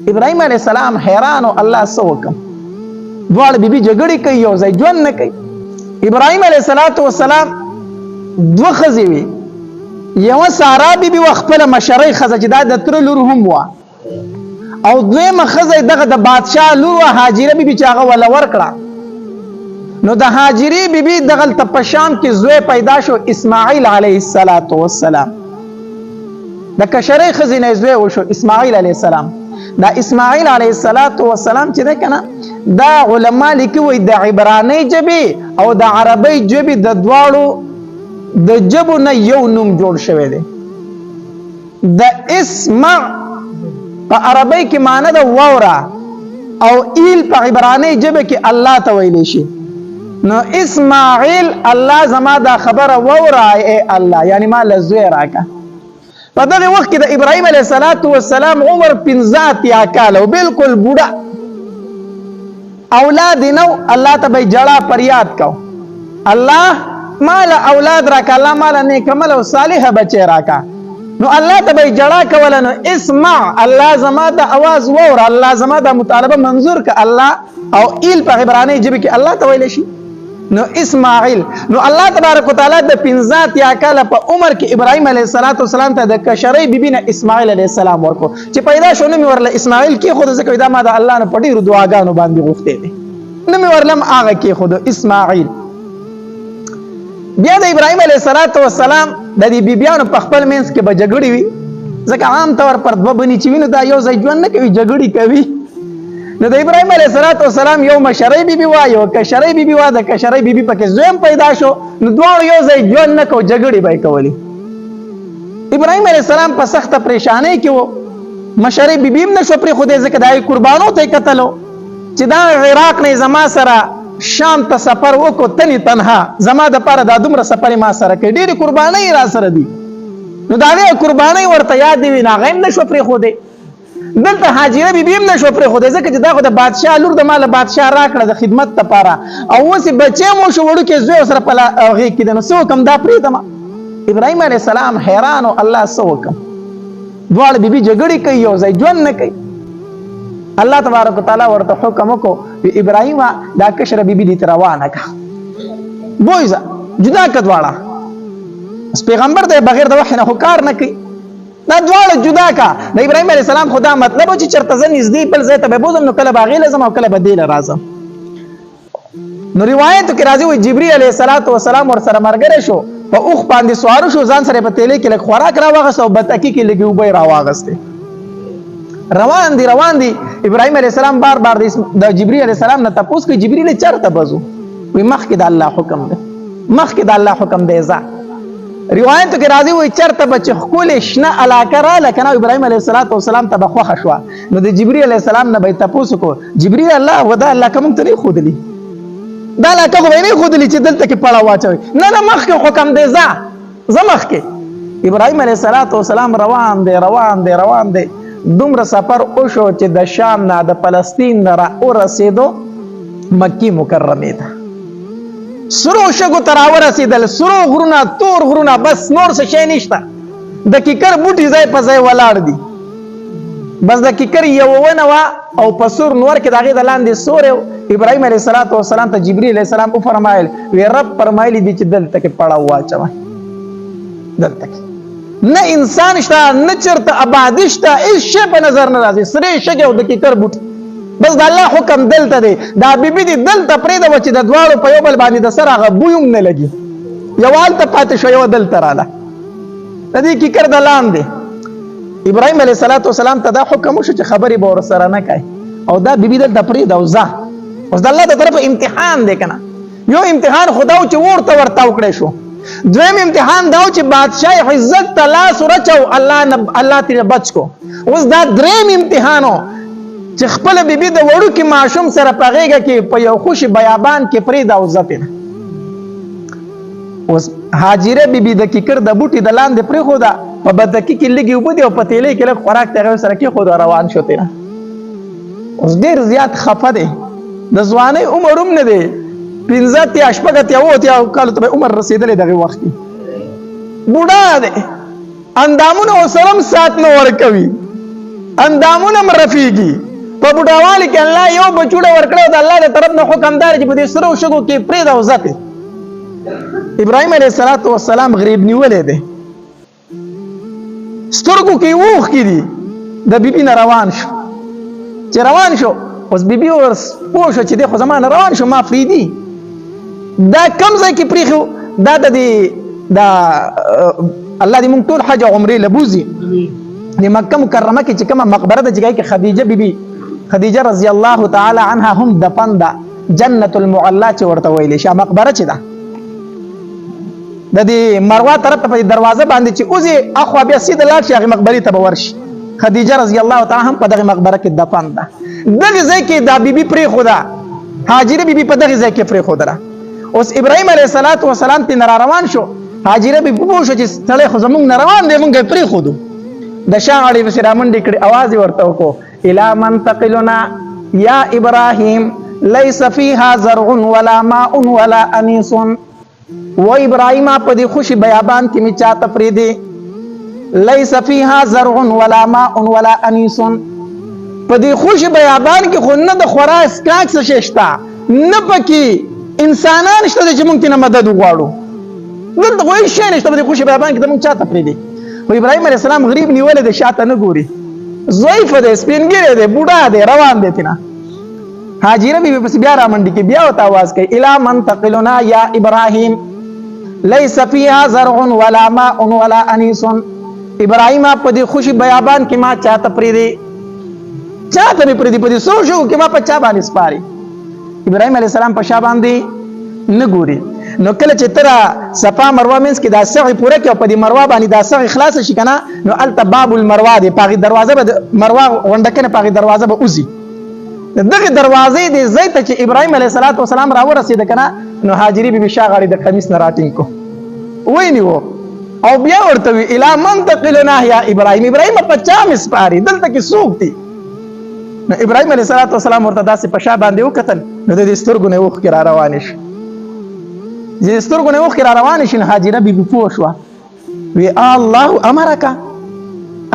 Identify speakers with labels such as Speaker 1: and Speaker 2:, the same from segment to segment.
Speaker 1: ابراهیم علیه السلام حیران او الله څه وکم، دواړه بیبي جګړې کوي، یو ځای ژوند نه کوي. ابراهیم علیه السلام دوه ښځې وې، یوه سارا بیبي وه، خپله مشرۍ ښځه چې دا د تره لور هم وه، او دویمه ښځه دغه د بادشاه لور وه هاجره بیبي چې هغه وله ورکړه. نو د هاجرې بیبي دغلته په شام کې زوی پیدا شو، اسماعیل علیه السلام. د کشرۍ ښځې نه زوی وشو اسماعیل علیه السلام. دا اسماعیل علیه السلام چې ده که نه، دا علما لیکي وایي د عبرانۍ ژبې او د عربۍ ژبې د دواړو د ژبو نه یو نوم جوړ شوی دی. د اسمع په عربۍ کې معنی ده واوره، او ایل په عبرانۍ ژبه کې الله ته ویلی شي. نو اسماعیل الله زما دا خبره واوره ای الله، یعنی ما له زوی راکه. په دغه وخت کې د ابراهیم علیه السلام عمر 85 کاله و، بالکل بوډا، اولاد یې نه و. الله ته به یې ژړا فریاد کو، الله ما له اولاد راکه، الله ما له نیک عمل او صالح بچی راکه. نو الله ته به یې ژړا کوله. نو اسمع، الله زما د اواز واوره، الله زما د مطالبه منظور که الله. او ایل په عبرانۍ ژبې کې الله ته ویلی شي. نو اسماعیل، نو الله تبارک وتعالی د 85 کاله په عمر کې ابراهیم علیه السلام ته د کشرۍ بیبي نه اسماعیل علیه السلام ورکو چې پیدا شو. نوم یې ورله اسماعیل کېښود، ځکه دا ما د الله نه په ډېرو دعاګانو باندې غوښتی دی، نوم یې ورله هم هغه کېښود اسماعیل. بیا د ابراهیم علیه السلام د دې بیبیانو په خپل منځ کې به جګړې وي، ځکه عام طور پر دوه بني چې وي نو دا یو ځای ژوند نه کوي، جګړې کوي. نو د ابراهیم علیه السلام یو مشرۍ بیبي وه، یو کشرۍ بیبي وه. د کشرۍ بیبي پکې زوی هم پیدا شو، نو دواړو یو ځای ژوند نه کو، جګړې به یې کولې. ابراهیم علیه السلام په سخته پریشانۍ کې و، مشرۍ بیبي هم نه شو پرېښودی، ځکه د هغې قربانو ته یې کتلو چې دا عراق نه زما سره شام ته سفر وکړو، تنې تنها زما دپاره دا دومره سفر ما سره کوي، ډېرې قربانۍ را سره دي. نو د هغې قربانۍ ورته یادې وي، نو هغه هم نه شوه پرېښودی. دلته هاجره بیبي هم نه شوه پرېښودی، ځکه چې دا خو د بادشاه لور د ما له بادشاه راکړه د خدمت دپاره، او اوس یې بچی هم وشو، وړوکی زوی ورسره په غېږ کې دی، نو څه وکړم، دا پرېږدم. ابراهیم علیه السلام حیران و، الله څه وکړم، دواړه بیبي جګړې کوي، یو ځای ژوند نه کوي. الله تبارک وتعالی ورته حکم وکړو، ابراهیم دا کشره بیبي دې روانه کړه، بویزه جدا که دواړه. اوس پیغمبر دی، بغیر د وحي نه خو کار نه کوي، دا دواړه جدا کا. د ابراهیم علیه السلام خو دا مطلب و چې چېرته زه نږدې بل ځای ته به بوځم، نو کله به هغې له ځم او کله به دې له راځم. نو روایتو کې راځي وایي جبري علیه السلام ورسره ملګری شو، په اوښ باندې سوار شو، ځان سره په تیلې کې لږ خوراک راواغست او بتکي کې لږې اوبه یې راواغستې. روان دي روان دي، ابراهیم علیه السلام بار بار د جبري علیه السلام نه تپوس کوي، جبري له چېرته به ځو؟ وایي مخکې د الله حکم دی، مخکې د الله حکم دی ځه. روایتو کې راځي وایي چېرته به چې ښکلې شنه علاقه راله که نه، ابراهیم علیه السلام ته به خوښه شوه. نو د جبري علیه السلام نه به یې تپوس وکړو، جبري الله و دا علاقه مونږ ته نه ښودلي، دا علاقه خو به یې نه ښودلي چې دلته کې پړه واچوي، نه نه مخکې حکم دی ځه ځه مخکې. ابراهیم علیه السلام روان دی روان دی روان دی، دومره سفر وشو چې د شام نه د فلسطین نه را ورسېدو مکې مکرمې ته، سرو شګو ته راورسېدل، سرو غرونه، تور غرونه، بس نور څه شی نشته، د کیکر بوټي ځای په ځای ولاړ دي، بس د کیکر یوه ونه وه او په سور نور کې د هغې د لاندې سوری و. ابراهیم علیه السلام ته جبري علیه السلام وفرمایل، وی رب فرمایلي دي چې دلته کې پړاو واچوه، دلته کې نه انسان شته نه چېرته آبادي شته، هېڅ شی په نظر نه راځي، سرې شګې او د کیکر بوټي، بس د الله حکم دلته دی، دا بیبي دې دلته پرېږده چې د دواړو په یو بل باندې د سر هغه بوی هم نه لګي، یوه هلته پاتې شوه یوه دلته راله د دې کیکر د لاندې. ابراهیم علیه السلام ته دا حکم وشو چې خبرې به ورسره نه کوي او دا بیبي دلته پرېږده او ځه. اوس د الله د طرفه امتحان دی که نه، یو امتحان خو دا و چې اور ته ورتاو کړی شو، دویم امتحان دا و چې بادشاه عزت ته لاس ورچو، الله نه الله ترې بچ کو. اوس دا دریم امتحان و چې خپله بیبي د وړوکي ماشوم سره په غېږه کې په یو خوشي بیابان کې پرېږده او ځه ترې. اوس هاجره بیبي د کیکر د بوټي د لاندې پرېښوده، په بدکي کې لږې اوبه دي او په تیلۍ کې لږ خوراک ته هغې سره کېښود، روان شو ترې. اوس ډېر زیات خفه دی، د ځوانۍ عمر هم نه دی، 85 86 87 کالو ته به عمر رسېدلی دغې وخت کې، بوډا دی، اندامونه ورسره هم سات نه ورکوي. اندامونه هم رفیږي. په بوډاوالي کې الله یو بچوړه ورکړی او د الله د طرف نه حکم دار چې په دې سرو شګو کې پرېږده او ځه پرې. ابراهیم علیه السلام غریب نیولی دی، سترګو کې اوښکې دي، د بیبي نه روان شو. چې روان شو اوس بیبي ور پوه شو چې دی خو زما نه روان شو، ما پرېږدي. دا کم ځای کې پرېښو؟ دا د دې دا الله دې موږ ټول حج او عمرې له بوځي. د مکه مکرمه کې چې کومه مقبره ده چې کې خدیجه بیبي، خدیجه رضی الله تعالی عنها هم دفن ده، جنت المعلا چې ورته ویلی شي مقبره چې ده، د دې مروه طرف ته په دروازه باندې چې اوځي اخوا بیا سیده لاړ شي هغې مقبرې ته به ورشي. خدیجه رضی الله تعالی هم په دغه مقبره کې دفن ده. دغه ځای کې دا بیبي پرېښوده، هاجره بیبي په دغه ځای کې پرېښودله. اوس ابراهیم علیه السلام ترې را روان شو. هاجره بیبي پوه شو چې سړی خو زمونږ نه روان دی، مونږ یې پرېښودو. د شا غاړې پسې رامنډې کړې، اواز یې ورته وکړو، الی من تقلنا یا ابراهیم لیس فیها زرع ولا ماء ولا انیس. و ابراهیم په دې خوشي بیابان کې مې چاته پرېږدې؟ لیس فیها زرع ولا ماء ولا انیس. په دې خوشي بیابان کې خو نه د خوراک څښاک څه شی شته، نه پکې انسانان شته چې موږ ترې مدد وغواړو. دلته خو هېڅ شی نشته، په دې خوشي بیابان کې ته موږ چاته پرېږدې؟ خو ابراهیم علیه السلام غریب نیولی دی، شاته نه ګوري، ضعیف دی، سپین ږیری دی، بوډا دی، روان دی ترېنه. هاجره بی بی پسې بیا رامنډي کې بیا ورته اواز کوي، الی من تقلنا یا ابراهیم لیس فیها زرع ولا ماء ولا انیس. ابراهیم په دې خوشي بیابان کې ما چاته پرېږدې؟ چاته مې پرېږدي؟ په دې څو شګو کې ما په چا باندې سپاري؟ ابراهیم علیه السلام په شا باندې نه ګوري. نو کله چې تر صفا مروه منځ کې دا سعی پوره کړي او په دې مروه باندې دا سعی خلاصه شي که نه، نو هلته باب المروه دی، په هغې دروازه به مروه غونډه کنه، په هغې دروازه به وځي. د دغې دروازې دې ځای ته چې ابراهیم علیه السلام راورسېده که نه، نو هاجري بي بي شا غاړې د قمیص نه راټینګ کړو، ویې او بیا ورته وی، الی من تقلنا یا ابراهیم، ابراهیم په چا مې سپاري؟ دلته کې څوک دي؟ نو ابراهیم علیه السلام ورته داسې په شا باندې وکتل، نو د دې سترګو نه اوښکې را روانې شوې. چې سترګو نه اوښکې را روانې شي، نو هاجره بي بي پوه شوه، وی الله امرک،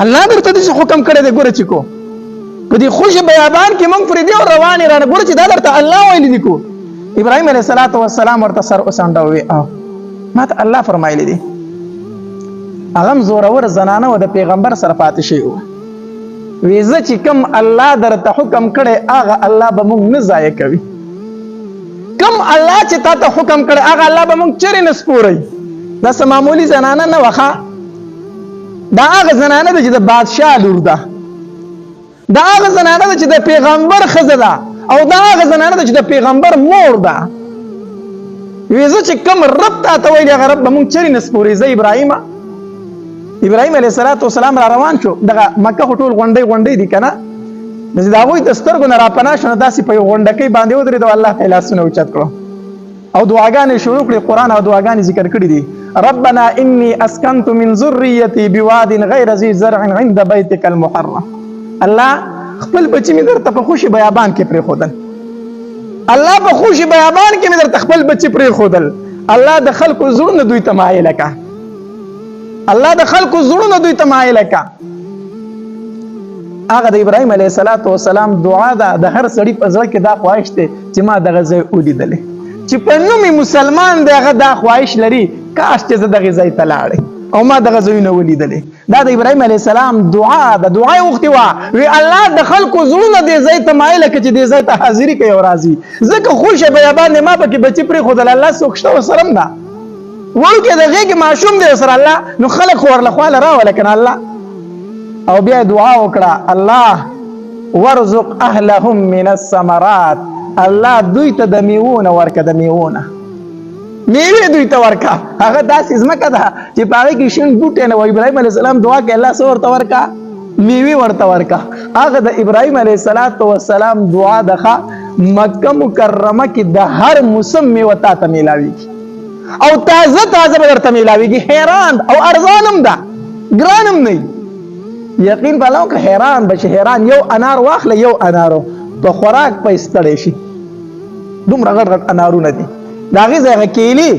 Speaker 1: الله درته داسې حکم کړی دی، ګوره چې کو په دې خوشې بیابان کې موږ پرېږدي او روان یې رانه، ګوره چې دا درته الله ویلي دي. کو ابراهیم علیه السلام ورته سر وڅنډه، وی او ما ته الله فرمایلی دي. هغه هم زورور زنانه وه، د پیغمبر سره پاتې شوې وه. وی زه چې کوم الله درته حکم کړی هغه الله به موږ نه ضایع کوي. کوم الله چې تا ته حکم کړی هغه الله به موږ چېرې نه سپوري. دا څه معمولي زنانه نه وه، دا هغه زنانه ده چې د بادشاه لور ده، دا هغه زنانه ده چې د پیغمبر ښځه ده، او دا هغه زنانه ده چې د پیغمبر مور ده. وی زه چې کوم رب تا ته ویلي هغه رب به موږ چېرې نه سپوري. زه ابراهیم، ابراهیم علیه السلام را روان شو. دغه مکه خو ټول غونډۍ غونډۍ دي که نه، نو چې د هغوی د سترګو نه راپناه شو، نو داسې په یو غونډکۍ باندې ودرېد او الله ته یې لاسونه اوچت کړو او دعاګانې شروع کړې. قرآن او دعاګانې ذکر کړې دي، ربنا انی اسکنت من ذریتی بواد غیر ذی زرع عند بیتک المحرم. الله خپل بچی مې درته په خوشي بیابان کې پرېښودل، الله په خوشي بیابان کې مې درته خپل بچی پرېښودل. الله د خلکو زړونه دوی ته مایله که، الله د خلکو زړونه دوی ته مایله که. هغه د ابراهیم علیه السلام دعا ده. د هر سړي په زړه کې دا خواهش دی چې ما دغه ځای ولیدلی، چې په نوم مسلمان دی هغه دا خواهش لري، کاش چې زه دغې ځای ته لاړی او ما دغه ځایونه ولیدلې. دا د ابراهیم علیه السلام دعا ده، دعا یې غوښتې وه، وی الله د خلکو زړونه دې ځای ته مایله کړه چې دې ځای ته حاضري کوي او راځي، ځکه خوشه بیابان دی، ما پکې بچي پرېښودل، الله څوک شته ورسره هم ده، وړوکی د غېږې ماشوم دی ورسره الله، نو خلک خو ورله خواله راوله که نه الله. او بیا دعا وکړه، الله ورزق اهلهم من الثمرات، الله دوی ته د میوو نه ورکه، د میوو نه میوې دوی ته ورکه. هغه داسې ځمکه ده چې په هغې کې شین بوټی نه و. ابراهیم علیه السلام دعا کوي، الله څه ورته ورکه؟ میوې ورته ورکه. هغه د ابراهیم علیه السلام دعا ده. مکه مکرمه کې د هر موسم میوه تا ته میلاویږي او تازه تازه به درته میلاویږي، حیران او ارزان هم ده، ګران هم نه. یقین په الله وکړه، حیران به شي، حیران. یو انار واخله، یو انارو په خوراک په ستړی شي، دومره غټ غټ انارونه دي. د هغې ځای هغه کیلې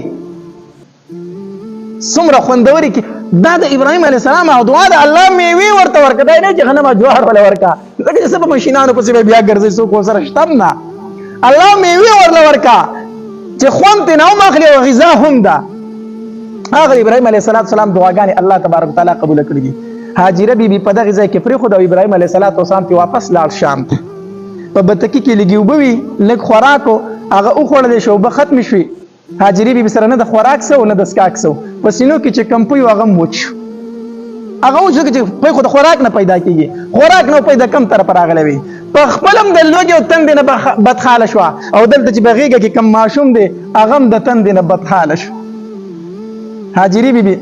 Speaker 1: څومره خوندورې کې دا د ابراهیم علیه السلام او دعا د الله میوې ورته ورکړه، دا نه چې غنم جوار ولا ورکا، ځکه چې څه په ماشینانو پسې به بیا ګرځي، څوک ورسره شته هم نه. الله میوې ورله ورکا چې خوند ترې نه هم اخلي او غذا هم ده. هغه ابراهیم علیه السلام دعاګانې الله تبارک وتعالی قبول کړې دي. هاجره بي بي په دغه ځای کې پرېښود او ابراهیم علیه السلام ته واپس لاړ شام ته. په بتکي کې لږې اوبه وي، لږ خوراک و، هغه وخوړلی شو، اوبه ختمې شوې. هاجرې بي بي سره نه د خوراک څه و نه د څښاک څه و، په سینو کې چې کوم پوی و هغه هم وچ شو. هغه وچ ځکه چې پوی خو د خوراک نه پیدا کېږي، خوراک نه پیدا کم طرف راغلی وي. په خپل هم د لوږې او تندې نه بدحاله شوه، او دلته چې په غېږه کې کوم ماشوم دی هغه هم د تندې نه بدحاله شو. هاجرې بي بي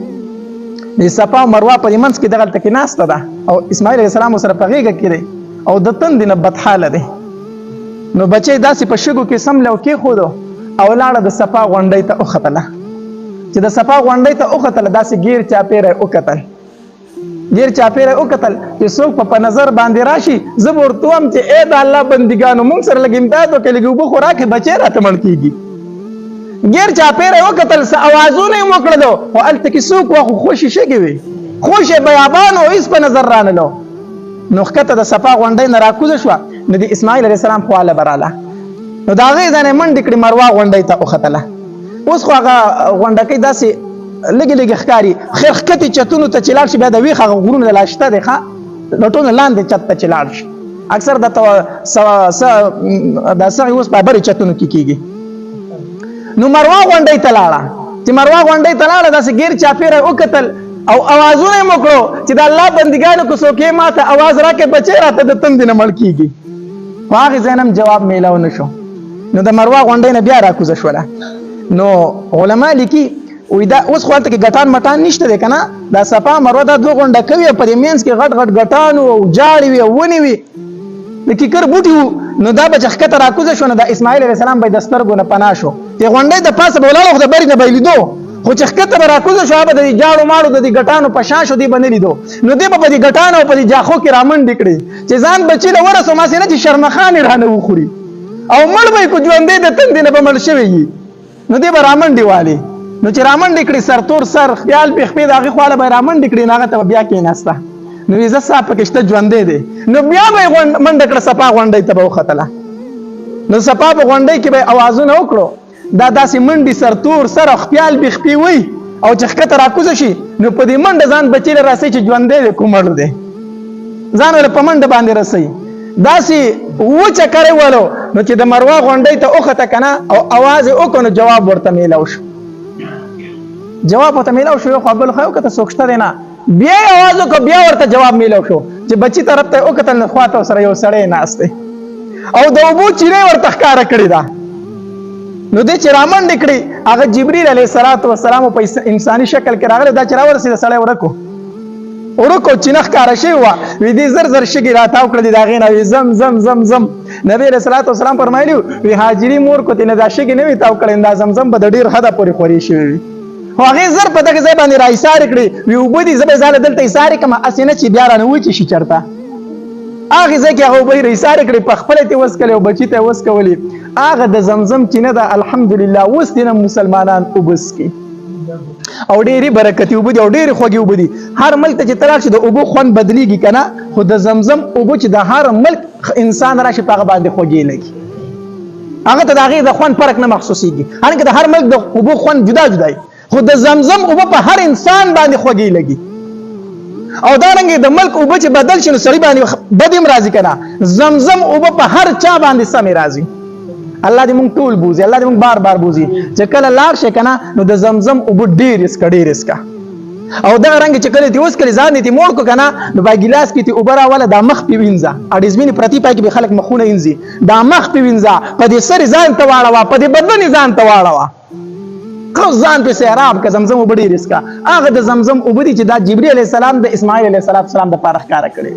Speaker 1: د صفا او مروه په منځ کې دغلته کې ناسته ده او اسماعیل علیه السلام سره په غېږه کې دی او د تندې نه بدحاله دی. نو بچی داسې په شګو کې سم لو کېښودو او لاړه د صفا غونډۍ ته وختله. چې د صفا غونډۍ ته وختله داسې ګیر چاپېره یې وکتل، ګیر چاپېره یې وکتل چې څوک په نظر باندې راشي، زه به ورته ووایم چې ای د الله بندګانو موږ سره لږ امداد وکړئ، لږ اوبه خو راکړئ، بچی راته مړ کېږي. ګیر چاپېره یې وکتل، څه اوازونه یې وکړلو، خو هلته کې څوک وه، خو خوشې شګې وې، خوشې بیابان و، هېڅ په نظر رانلو. نو ښکته د صفا غونډۍ نه راکوزه شوه، نو د اسماعیل علیه السلام خواله به راله، نو د هغې ځای نه یې منډې کړې، مروه غونډۍ ته وختله. اوس خو هغه غونډکۍ داسې لږې لږې ښکاري، خیر ښکتې چتونو ته چې لاړ شي بیا د ویښ هغه غرونه لا شته دی، ښه د ټولو لاندې چت ته چې لاړ شي اکثر د دا سغې اوس په برې چتونو کې کېږي. نو مروه غونډۍ ته لاړه، چې مروه غونډۍ ته لاړه داسې ګیر چاپېره یې وکتل او اوازونه یې وکړو چې د الله بندګانو که څوک یې ماته اواز راکړي بچی راته د تندې نه مړ کېږي. خو هغې ځای نه هم جواب میلاو نه شو. نو د مروه غونډۍ نه بیا راکوزه شوله. نو علما لیکي وایي دا اوس خو هلته کې ګټان مټان نشته دی که نه، دا صفا مروه دا دوه غونډه کوي او په دې منځ کې غټ غټ ګټان او جاړې وي او ونې وي، د کیکر بوټي وو. نو دا به چې ښکته راکوزه شو نو د اسماعیل علیه السلام به د سترګو نه پناه شو، چې غونډۍ د پاسه به ولاړ خو د برې نه به یې لیدو، خو چې ښکته به راکوزه شو هغه به د دې جاړو ماړو د دې ګټانو په شا شو، دی به نه لیدو. نو دی به په دې ګټانو او په دې جاخو کې رامنډې کړې چې ځان بچي له ورسوم، هسې نه چې شرمخان یې رانه وخوري او مړ به یې کو، ژوندی د تندې نه به مړ شوی وي. نو دی به رامنډې والي. نو چې رامنډې کړې سرتور سر خیال پې خپې د هغې خواله به یې رامنډې کړې، نو هغه ته به بیا کېناسته. نو وایي زه ساه پکې شته ژوندی دی. نو بیا به یې منډه کړه صفا غونډۍ ته به وختله. نو صفا په غونډۍ کې به یې اوازونه وکړو، دا داسې منډې سرتور سر او خپیال بې خپې وي او چې ښکته راکوزه شي نو په دې منډه ځان بچی له رسوي چې ژوندی دی کوم مړ دی، ځان له په منډه باندې رسوي. داسې اووه چکرې ولو، نو چې د مروه غونډۍ ته وخته که نه او اواز یې وکړو نو جواب ورته میلاو شو، جواب ورته میلاو شو. یو خوا بل خوا یې وکته څوک شته دی نه، بیا یې اواز وکړ، بیا ورته جواب میلاو شو. چې بچي طرف ته یې وکتل نو خواته ورسره یو سړی ناست دی او د اوبو چینه یې ورته ښکاره کړې ده. نو دی چې رامنډې کړې هغه جبریل علیه السلام په انساني شکل کې راغلی، دا چې راورسېده سړی ورکو ورکو چینه ښکاره شوې وه، وی دې زر زر شګې راتاو کړلې د هغې نه، وی زم زم زم زم. نبی علیه الصلاة والسلام فرمایلي وی هاجري مور کو ترې نه دا شګې نه وي تاو کړې، دا زمزم به د ډېر حده پورې خورې شوې وي. خو هغې زر په دغه ځای باندې را ایسارې کړې، وی اوبه دي زه به یې ځاله دلته ایسارې کړم، هسې نه چې بیا رانه وچې شي چېرته. هغې ځای کې هغه اوبه یې را ایسارې کړې، په خپله یې ترې وڅکلې او بچي ته یې وڅکولې. هغه د زمزم چینه ده الحمدلله اوس دې نه مسلمانان اوبه څکي او ډېرې برکتي اوبه دي او ډېرې خوږې اوبه دي. هر ملک ته چې ته لاړ شې د اوبو خوند بدلېږي که نه، خو د زمزم اوبه چې د هر ملک انسان راشي په هغه باندې خوږې لګي، هغه ته د هغې د خوند فرق نه محسوسېږي. حالانکه د هر ملک د اوبو خوند جدا جدا وي، خو د زمزم اوبه په هر انسان باندې خوږې لګي. او دا رنګ د ملک اوبه چې بدل شي نو سړي باندې بد هم راځي که نه، زمزم اوبه په هر چا باندې سمې راځي. الله دې مونږ ټول بوزي، الله دې مونږ بار بار بوزي. چې کله لاړ شي که نه نو د زمزم اوبه ډېرې څکه، ډېرې څکه. او دغه رنګ چې کله دې وڅکلې ځان دې موړ کو که نه نو په ګیلاس کې دې اوبه راوله، دا مخ پې وینځه، اډېزمینې پرتې پای کې به خلک مخونه وینځي، دا مخ پې وینځه، په دې سر ځان ته واړوه، په دې بدن ځان ته واړوه، خو ځان پې سیراب که زمزم اوبه ډېرې څکه. هغه د زمزم اوبه دي چې دا جبري علیه السلام د اسماعیل علیه السلام دپاره ښکاره کړې.